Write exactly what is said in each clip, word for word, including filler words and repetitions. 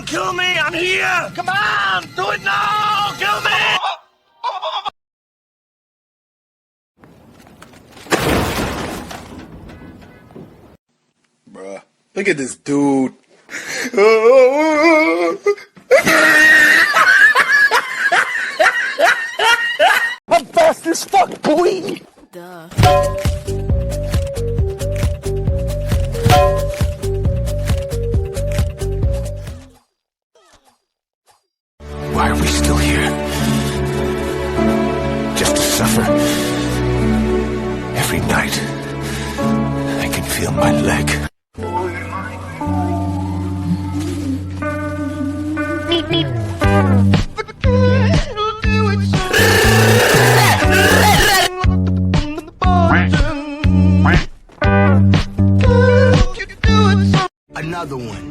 Kill me, I'm here! Come on, do it now! Kill me! Bruh, look at this dude. I'm fast as fuck, boy! Duh. Why are we still here? Just to suffer? Every night, I can feel my leg. Another one.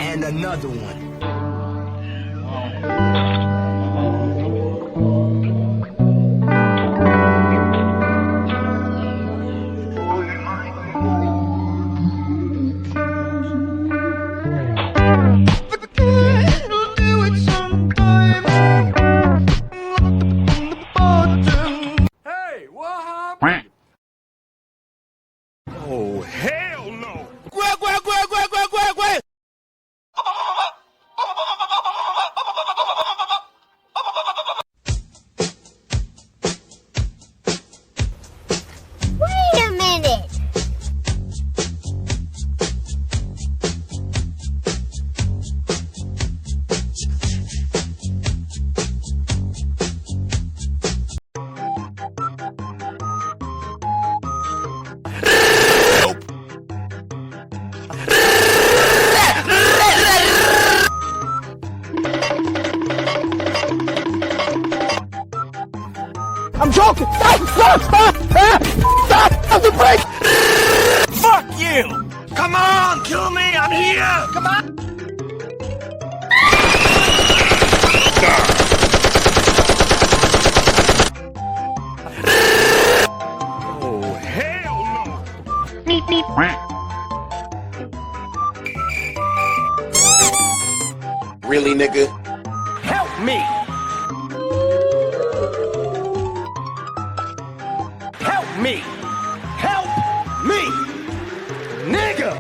And another one. Hey, what happened? Oh, hell no! Wait a minute. Help. I'm joking! Stop! Stop! Stop! Ah! Stop! Stop the break! Fuck you! Come on, kill me! I'm here! Come on! Oh, hell no! Meep, meep. Really, nigga? Help me! Help me! Help me! Nigga!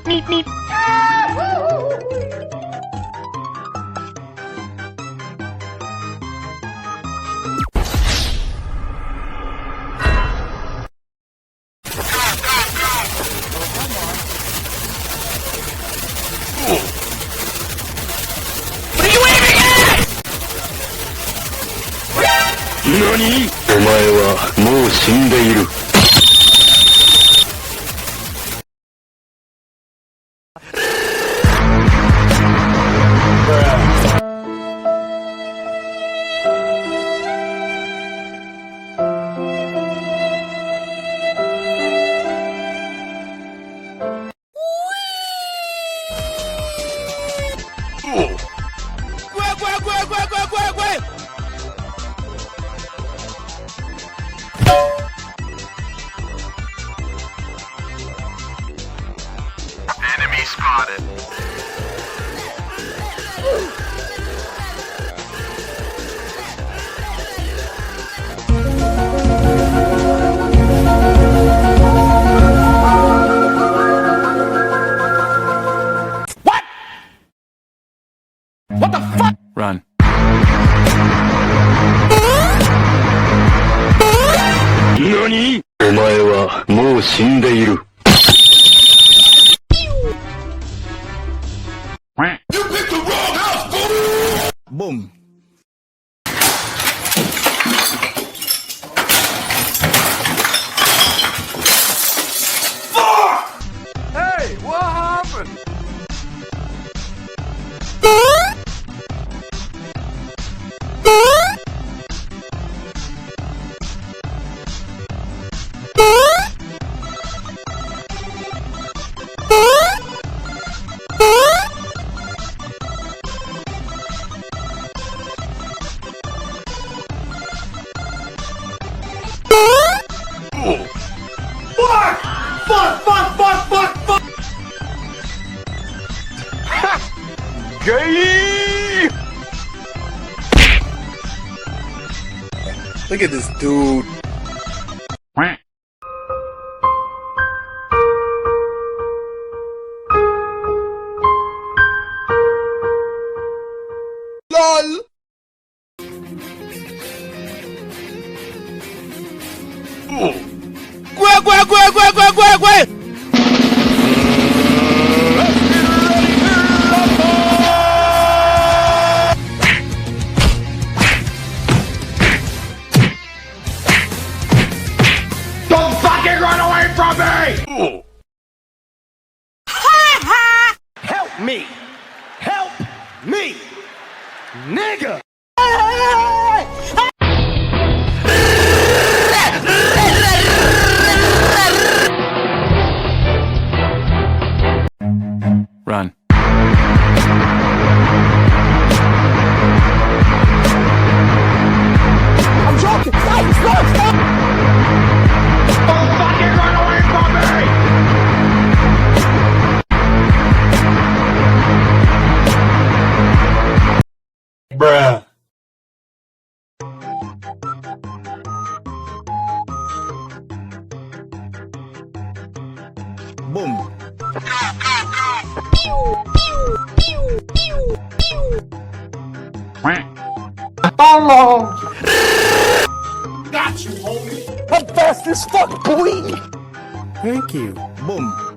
Meep, meep. What are you aiming at? Nani? Omae wa mou shindeiru. Enemy spotted. What? What the fuck? Run. Nani? Omae wa mou shindeiru. You picked the wrong house, fool! Boom. Fuck! Hey, what happened? Look at this dude. Lol. Gwe, gwe, gwe, gwe, gwe, gwe, gwe! Don't fucking run away from me! Help me! Help me! Nigga! Run. I'm joking. Stop! Stop! Stop! Don't fucking run away from me! Bruh. Boom. Tolong. Got you, homie. I'm fast as fuck, boy. Thank you. Boom.